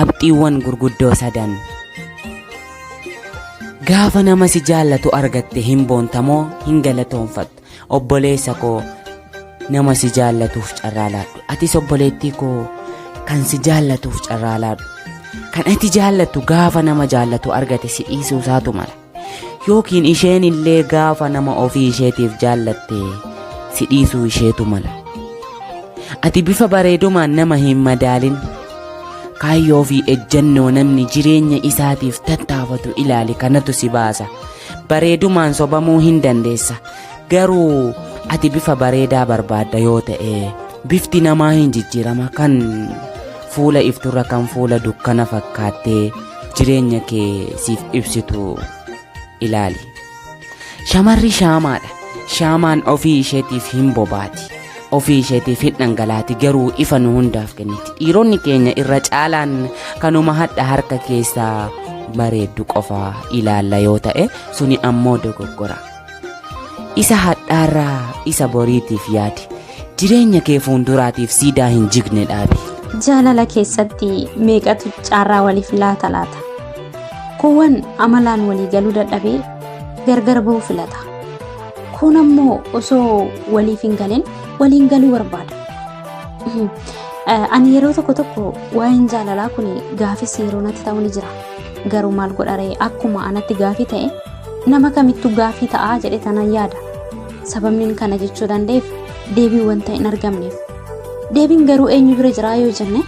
Qabxiiwwan gurguddoo sadan. Gaafa nama si jaallatu argatte hin boontamoo hin galatoonfattu. Obboleessa koo nama si jaallatuuf carraa laadhu. Atis obboleettii koo kan si jaallatuuf carraa laadhu. Kan ati jaallattu gaafa nama jaallatu argate si dhiisuu isaatu mala. Yookiin isheen illee gaafa nama ofii isheetiif jaallatte si dhiisuu isheetu mala. Ati bifa bareedumaan nama hin madaalin. Kaayyoo fi ejjennoo namni jireenya isaatiif tattaafatu ilaali kanatu si baasa. Bareedumaan sobamuu hin dandeessa. Garuu ati bifa bareedaa barbaadda yoo ta'e bifti namaa hin jijjiirama kan fuula ifturra kan fuula dukkana fakkaattee jireenya kee siif ibsitu ilaali. Shamarri shaamaadha. Shaamaan ofii isheetiif hin bobaati. Ofii isheetiif hin dhangalaati garuu ifa nu hundaaf kenniti. Dhiironni keenya irra caalaan kanuma hadha harka keessaa bareeddu qofa ilaalla yoo ta'e suni ammoo dogoggora. Isa hadhaarraa isa boriitiif yaadi. Jireenya kee fuulduraatiif siidaa hin jigne dhaabi. Jaalala keessatti meeqatu carraa waliif laata laata? Kuuwwan amalaan walii galuu dadhabee gargar ba'uu filata. Kun ammoo osoo waliif hin galin waliin galuu barbaada. Ani yeroo tokko tokko waa'een jaalalaa kun gaafis yeroo natti ta'u ni jira. Garuu maal godharee akkuma anatti gaafii ta'e nama kamittuu gaafii ta'aa jedhe tanan yaada. Sababni kana jechuu danda'eef deebiin wanta hin argamneef. Deebiin garuu eenyu bira jiraa yoo jenne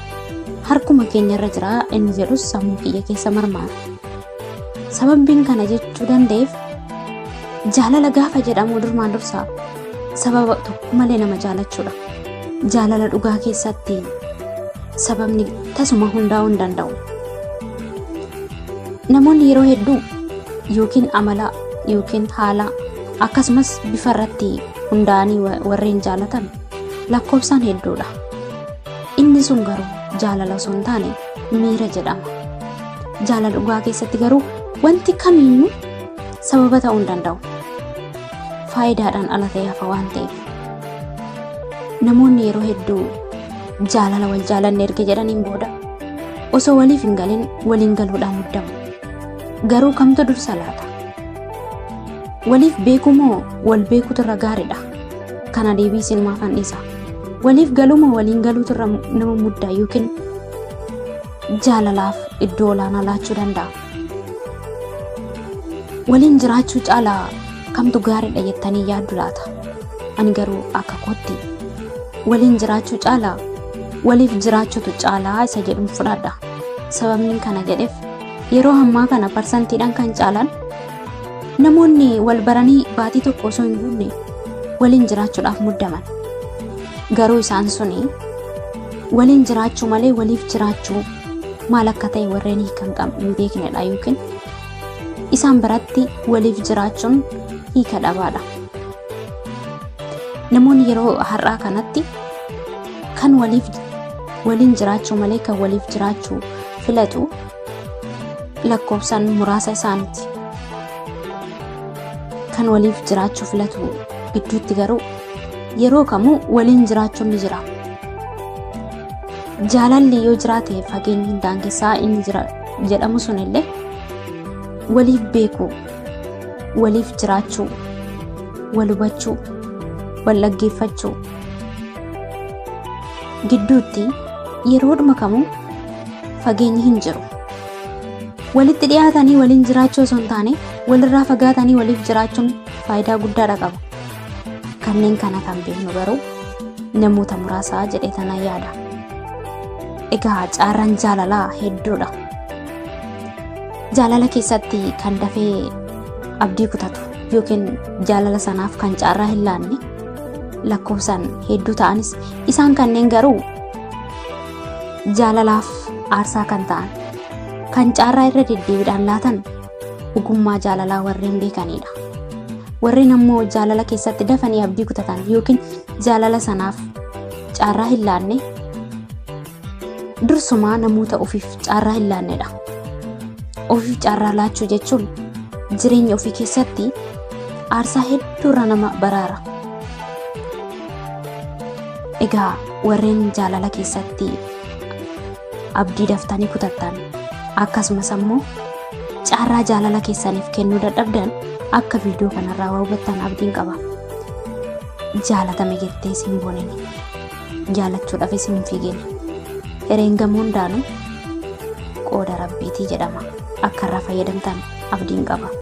harkuma keenya irra jiraa inni jedhus sammuu kiyya keessa marmaara. Sababbiin kana jechuu danda'eef jaalala gaafa jedhamu durmaan dursaa sababa tokko malee nama jaalachuudha. Jaalala dhugaa keessatti sababni tasuma hundaa'uu hin danda'u. Namoonni yeroo hedduu yookiin amala yookiin haala akkasumas bifa irratti hundaa'anii warreen jaalatan lakkoofsaan hedduudha. Inni sun garuu jaalala osoo hin taane miira jedhama. Jaalala dhugaa keessatti garuu wanti kamiyyuu sababa ta'uu hin danda'u. Faayidaadhaan ala ta'e hafa waan ta'eef. Namoonni yeroo hedduu jaalala wal jaalanne erga jedhaniin booda osoo waliif hin galin waliin galuudhaan muddamu. Garuu kamtu dursa laata? Waliif beekuu moo wal beekuutu irra gaariidha? Kana deebii isinumaaf an dhiisa. Waliif galuu moo waliin galuutu irra nama muddaa yookiin jaalalaaf iddoo olaanaa laachuu danda'a? Waliin jiraachuu caalaa kamtu gaariidha jettanii yaaddu laata? Ani garuu akka kootti waliin jiraachuu caalaa waliif jiraachuutu caalaa isa jedhuun fudhadha. Sababni kana jedheef yeroo ammaa kana parsantiidhaan kan caalan namoonni wal baranii baatii tokko osoo hin guunne waliin jiraachuudhaaf muddaman. Garuu isaan suni waliin jiraachuu malee waliif jiraachuu maal akka ta'e warreen hiika hin beeknedha yookiin isaan biratti waliif jiraachuun hiika dhabaadha. Namoonni yeroo har'aa kanatti kan waliif waliin jiraachuu malee kan waliif jiraachuu filatu lakkoofsaan muraasa isaaniiti. Kan waliif jiraachuu filatu gidduutti garuu yeroo kamuu waliin jiraachuun ni jira. Jaalalli yoo jiraate fageenyi daangessaa inni jira jedhamu sun illee waliif beekuu, waliif jiraachuu, wal hubachuu, wal dhaggeeffachuu gidduutti yeroodhuma kamuu fageenyi hin jiru. Walitti dhiyaatanii waliin jiraachuu osoo hin taane walirraa fagaatanii waliif jiraachuun faayidaa guddaadha qaba. Kanneen kana kan beeknu garuu namoota muraasaa jedhee tana yaada. Egaa carraan jaalalaa hedduudha. Jaalala keessatti kan dafee abdii kutatu yookiin jaalala sanaaf kan carraa hin laanne lakkoofsaan hedduu ta'anis isaan kanneen garuu jaalalaaf aarsaa kan ta'an kan carraa irra deddeebiidhaan laatan ogummaa jaalalaa warreen beekanidha. Warreen ammoo jaalala keessatti dafanii abdii kutatan yookiin jaalala sanaaf carraa hin laanne dursumaa namoota ofiif carraa hin laannedha. Ofiif carraa laachuu jechuun jireenya ofii keessatti aarsaa hedduurra nama baraara. Egaa warreen jaalala keessatti Abdii daftanii kutattan akkasumas ammoo carraa jaalala keessaniif kennuu dadhabdan akka viidiyoo kanarraa waa hubattan abdiin qaba. Jaalatame jettee siin boonini. Jaalachuudhaafis hin fiigini. Hireen gamoo hundaanuu qooda rabbiitii jedhama. Akka irraa fayyadamtan abdiin qaba.